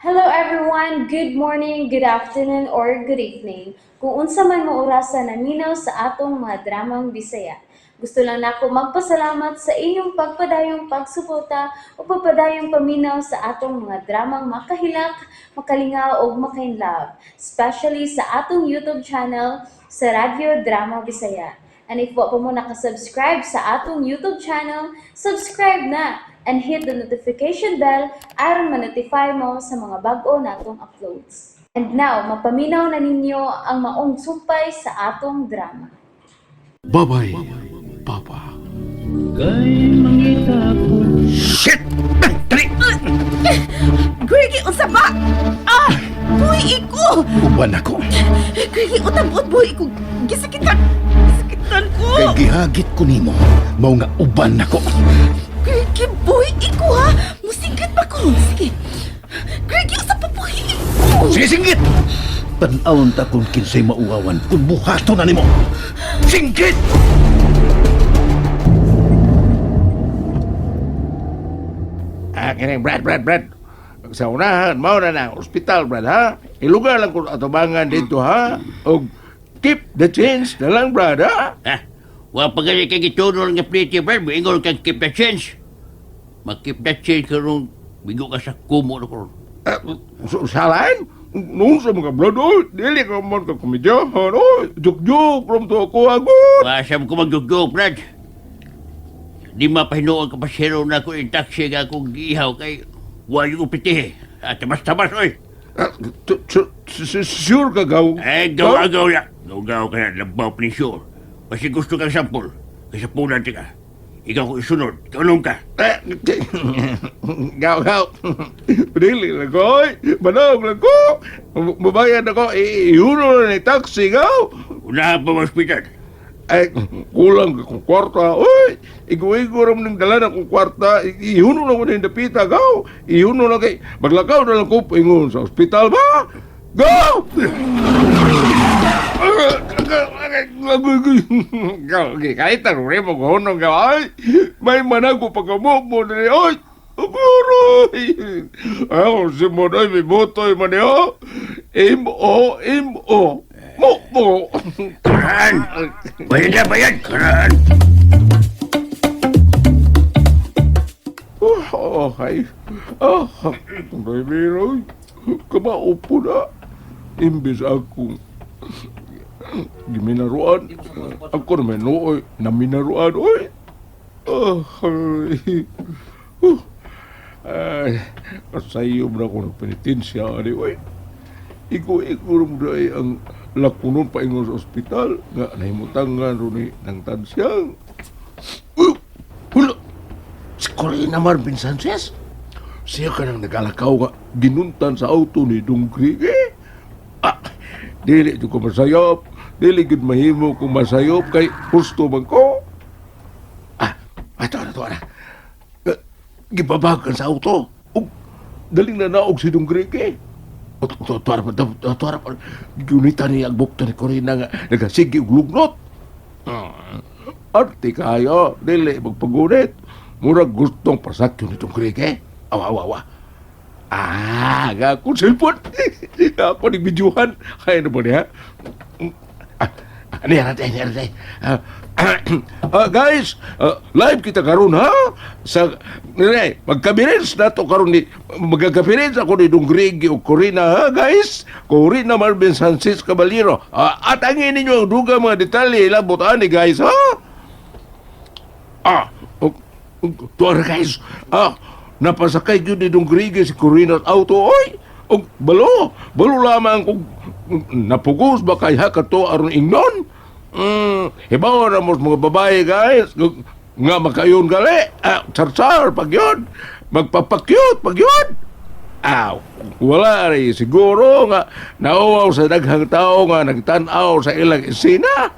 Hello everyone! Good morning, good afternoon, or good evening. Kung unsa man mo orasa naminaw sa atong mga dramang Bisaya. Gusto lang nako magpasalamat sa inyong pagpadayong pagsuporta o pagpadayong paminaw sa atong mga dramang makahilak, makalingaw ug makainlove, especially sa atong YouTube channel sa Radyo Drama Bisaya. And if wa pa mo nakasubscribe sa atong YouTube channel, subscribe na and hit the notification bell aron ma-notify mo sa mga bag-o natong uploads. And now, mapaminaw na ninyo ang maong sumpay sa atong drama. Bye-bye, Papa. Kay mangita ko. Shit! Dali! Gregi, unsa ba? Ah! Buhi ko! Uban ako. Gregi, utabot buhi ko. Gisakitan! Gisakitan ko! Kay gihagit ko nimo, mao nga uban ako. Gregi, buhi ko ha! Musingkit pa ko! Sige. Gregi, unsa pa buhi ko? Sige, singgit! Tan-awon ta kung kinsay mauwawan kung buhato na nimo. Singgit! Ah, kini Brad, Brad, Brad. Sa unahan, mao na na, ospital, Brad, ha? Ilugar lang ko atubangan dito, ha? Og keep the change na lang, Brad, ha? Ah, wa pa gani kay gitunol nga plate, Brad. Moingon kang keep the change. Mag-keep the change karon bigo ka sa kumo na karon. Ah, salain? Noon sa mga brad, oy, dili ka man ka komedyahan, oy. Juk-juk, rom to ako, agod. Wa sa ko magjugjug, Brad. Di mapahinuon ka pasero na ako in taxi nga akong giihaw kay wa yung upitihe. Ah, tabas-tabas, oy. Ah, sure ka, gaw? Eh, gaw-gaw ya. Gaw-gaw ka na, labaw pa ni sure. Basta gusto kang sampol, kasi punan ka. Ikaw ko isunod, kaunong ka. Eh, gaw, gaw. Dili lang ko, oy. Banog lang ko. Mabayad ako, iuno na ni taxi, gaw. Unahan pa ospital. Ay, kulang ka kong kwarta. Uy, igo-igo ram ng dala na kong kwarta. Ihuno na ko ng dapita, gaw. Ihuno na kay, maglakaw na lang ko, ingon sa ospital ba? Go! Gaw, kahit ang remo ko hunong gaw, ay, may manago pa ka mo mo diri, oy! Uguroy! Ako si Monoy, may butoy man niyo. M-O, M-O. Mo, mo. Karaan! Bayad na, bayad! Karaan! Oh, oh, ay. Oh, baby Roy. Kamaupo na. Imbis akong giminaruan. Ako naman nooy, naminaruan, oy. Oh, ay. Oh. Ay, kasayo mo na ako ng penitensya, ani, oy. Igo-igo rin mo na ay ang lakunon paingon sa ospital nga nahimutangan ro ni ng tansyang. Uy, hula! Si Corina Marvin Sanchez. Siya ka nang nag-alakaw nga ginuntan sa auto ni Dong Grige. Ah, dili jud ko masayop. Dili gud mahimo kung masayop kay husto man ko. Ah, ato na to na. Eh, gibabagan sa auto. Ug daling na naog si Dong Grige. Tuwara pa. Gunita ni ang bukto ni Corina nga nagasigi og lugnot. Arte kayo, dili magpagunit. Murag gustong pasakyo nitong Grige. Awa, awa, awa. Ah, ako cellphone. Ako ni videohan. Kaya na ba niya? Ah, ano yan natin, ano natin. Ah, ah, guys, live kita karon ha? Sa nire, magkabirins na to karon ni magkabirins ako ni Dong Grigi o Corina ha, guys. Corina Marvin Sanchez Caballero. Ah, at angin ninyo ang duga mga detalye ilabot ani guys ha. Ah, oh, oh, tuara guys. Ah, napasakay gyud ni Dong Grigi si Corina sa auto oy. Og balo, balo lamang kung napugos ba kay ha kato aron ingnon. Hibaw na mo sa mga babae guys nga makayon gali. Ah, sarsar pag yun. Magpapakyut pag yun. Ah, wala rin siguro nga nauwaw sa daghang tao nga nagtan-aw sa ilang isina.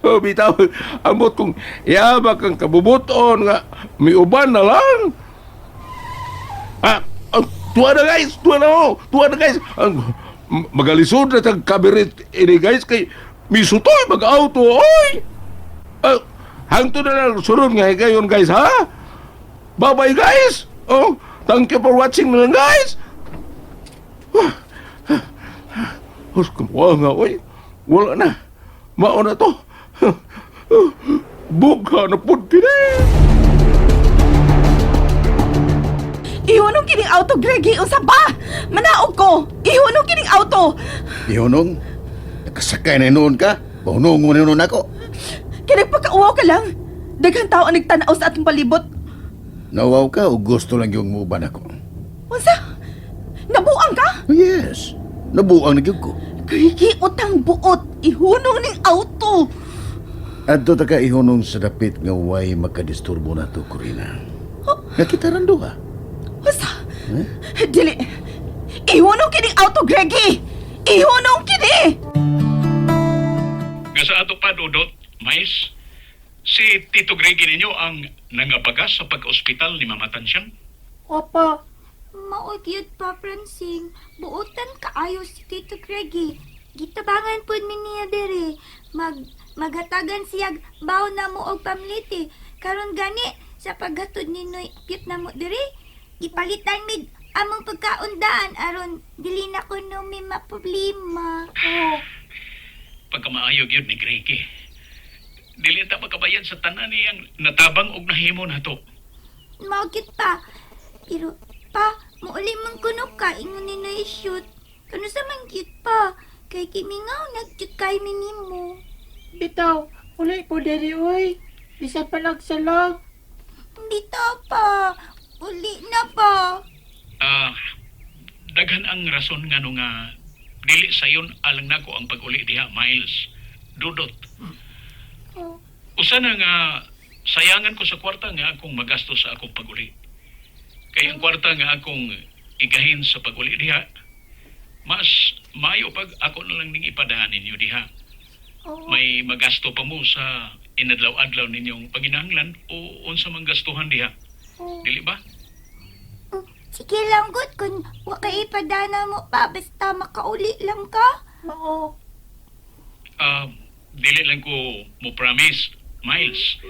Oh, bitaw, ambot kung yabak ang kabubuton nga miuban na lang. Ah, ah, tuwa na guys, tuwa na oh, tuwa na guys. Ang magalisod na tag kabirit ini guys kay misutoy mag-auto, oy. Ah, hangtod na lang sunod nga higayon guys ha. Bye-bye guys. Oh. Thank you for watching na lang, guys. Hus, kumuha nga, oy. Wala na. Mao na to. Bugha na pud kini. Ihunong kining auto, Greggy! Unsa ba? Manaog ko! Ihunong kining auto! Ihunong, nakasakay na noon ka. Bahunong mo na noon ako. Kaya nagpakauwaw ka lang. Daghang tao ang nagtanaw sa atong palibot. Nawaw ka o gusto lang yung muban ako? Unsa? Nabuang ka? Oh, yes, nabuang na gyud ko. Greggy, utang buot. Ihunong ning auto. Adto ta ka ihunong sa dapit nga way makadisturbo na to, Corina. Nakita ran duha. Unsa? Dili. Ihunong kining auto, Greggy! Ihunong kini! Nga sa ato pa, Dudot, Mais, si Tito Greggy ninyo ang nangabagas sa pag-ospital ni Mama Tansyang. Opo. Mao gyud pa, Francine. Buotan kaayo si Tito Greggy. Gitabangan pud mi niya diri. Maghatagan siyag baw na mo og pamliti. Karon gani sa paghatod ni Noy Pyut na mo diri, gipalitan mig among pagkaundaan aron dili na kuno mi maproblema. Oh. Pagkamaayo gyud ni Greggy. Dili ta makabayad sa tanan niyang natabang og nahimo nato. Mao gyud pa. Pero pa, muuli man kuno ka ingon ni Noy shoot. Kano sa man gyud pa? Kay kimingaw nagyud kay mi nimo. Bitaw, uli po diri uy. Bisan pa nagsalag. Bitaw pa. Uli na pa. Ah, daghan ang rason ngano nga dili sayon alang nako ang pag-uli diha, Miles. Dudot. Usa na nga sayangan ko sa kwarta nga akong magastos sa akong pag-uli. Kay ang kwarta nga akong igahin sa pag-uli diha, mas maayo pag ako na lang ning ipadahan ninyo diha. May magasto pa mo sa inadlaw-adlaw ninyong panginahanglan o unsa mang gastuhan diha. Dili ba? Sige lang, good. Kung wa kay ipadana mo pa, basta makauli lang ka. Mao. Ah, dili lang ko mo promise, Miles.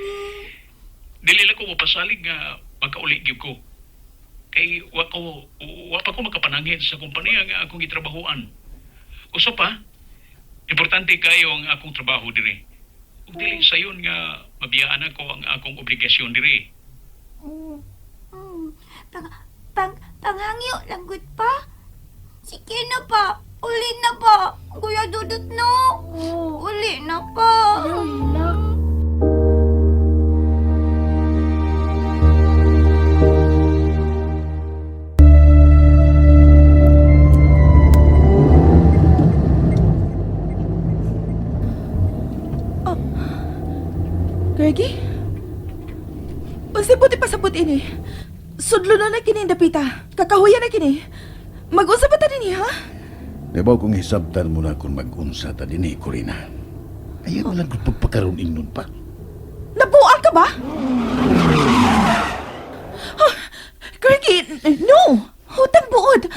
Dili lang ko mopasalig nga makauli gyud ko. Kay wa pa ko makapanangin sa kompanya nga akong gitrabahoan. Usa pa, importante kayo ang akong trabaho diri. Ug dili sayon nga mabiyaan ako ang akong obligasyon diri. Hmm. Pang, pang, panghangyo lang, good pa. Sige na pa. Uli na pa. Kuya Dudut, no. Oh. Uli na pa. Ayaw, hilak. Greggy? Unsay buti pasabot ini? Sudlo na na kini dapita. Kakahuya na kini. Mag-unsa pa ta dinhi, ha? Nabaw kong hisabtan mo na kung mag-unsa ta dinhi, Corina. Ayaw lang kung pagpakaroon ingnon pa. Nabuang ka ba? Ah, Greggy, no! Hutang buod!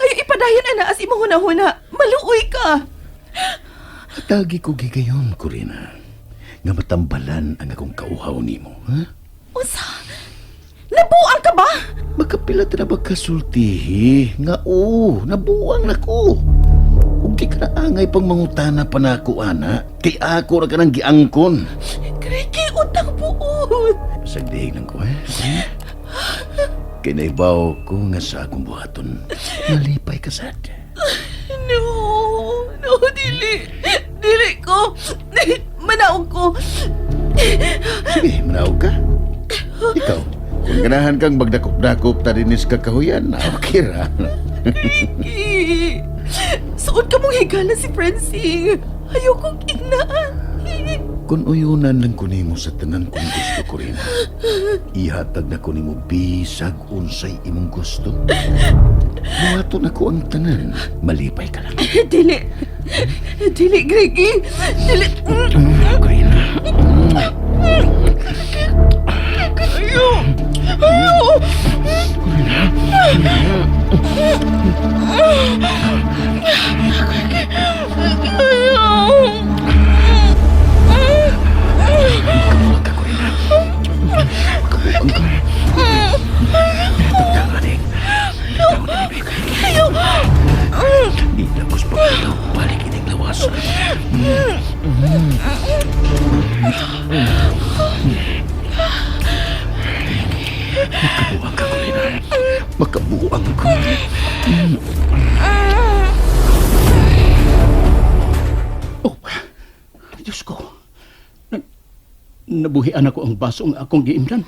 Ayaw ipadayon ana as imong hunahuna. Maluoy ka. Atagi ko gigayon, Corina. Nga matambalan ang akong kauhaw nimo, ha? Unsa? Nabuang ka ba? Makapila ta na ba kasultihi? Nga oo, nabuang na ko. Ug di ka naangay pang mangutana pa na ako, ana. Kay ako ra ka nang giangkon. Greggy, utang buod! Sagdihig lang ko, eh. Kay naibaw ko nga sa akong buhaton. Nalipay ka sad. No! No, dili! Dili ko! Manaog ko! Sige, manaog ka. Ikaw, kung ganahan kang magdakop-dakop ta dinis kakahuyan, okay ra. Greggy! Suot ka mong higala si Francine! Ayokong inaan! Kung uyunan lang ko nimo sa tanan kong gusto ko rin, ihatag na ko nimo bisag unsay imong gusto. Buhaton ako ang tanan, malipay ka lang. Dili! Dili, Greggy! Dili! Corina. Ayaw! Ayaw! Ayaw! Kabuang ka, Corina. Kabuang ka. Tagtangan eh. Makabuang ka, Corina. Makabuang ko. Oh, Diyos ko. Nabuhian ako ang baso nga akong giimdan.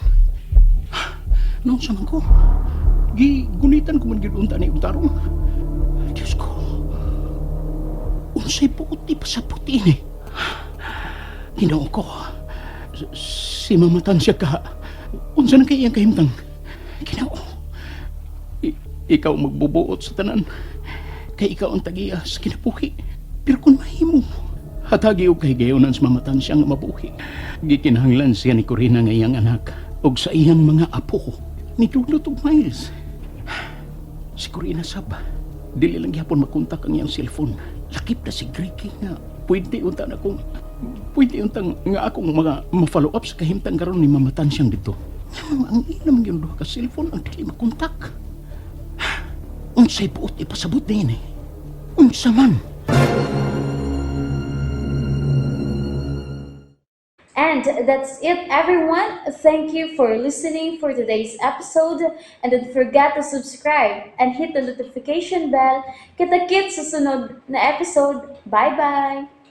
Noon sa man ko. Gigunitan ko man gyud unta ni og tarong. Diyos ko. Unsay puti pa sa puti ni. Ginoo ko. Si Mama Tansya ka. Unsa na kay iyang kahimtang? Ginoo. Ikaw magbubuot sa tanan. Kay ikaw ang tagiya sa kinabuhi. Pero kung mahimo, hatagi og kahigayonan sa Mama Tansya nga mabuhi. Gikinahanglan siya ni Corina nga iyang anak ug sa iyang mga apo ni Dudut ug Miles. Si Corina sab, dili lang gyapon makontak ang iyang cellphone. Lakip na si Greggy nga pwede unta na kung pwede untang nga akong mga ma-follow up sa kahimtang karon ni Mama Tansyang dito. Ang ang ina man gyud duha ka cellphone ang dili makontak. Unsay buot ipasabot din eh. Unsa man? And that's it, everyone. Thank you for listening for today's episode. And don't forget to subscribe and hit the notification bell. Kita-kits sa sunod na episode. Bye-bye!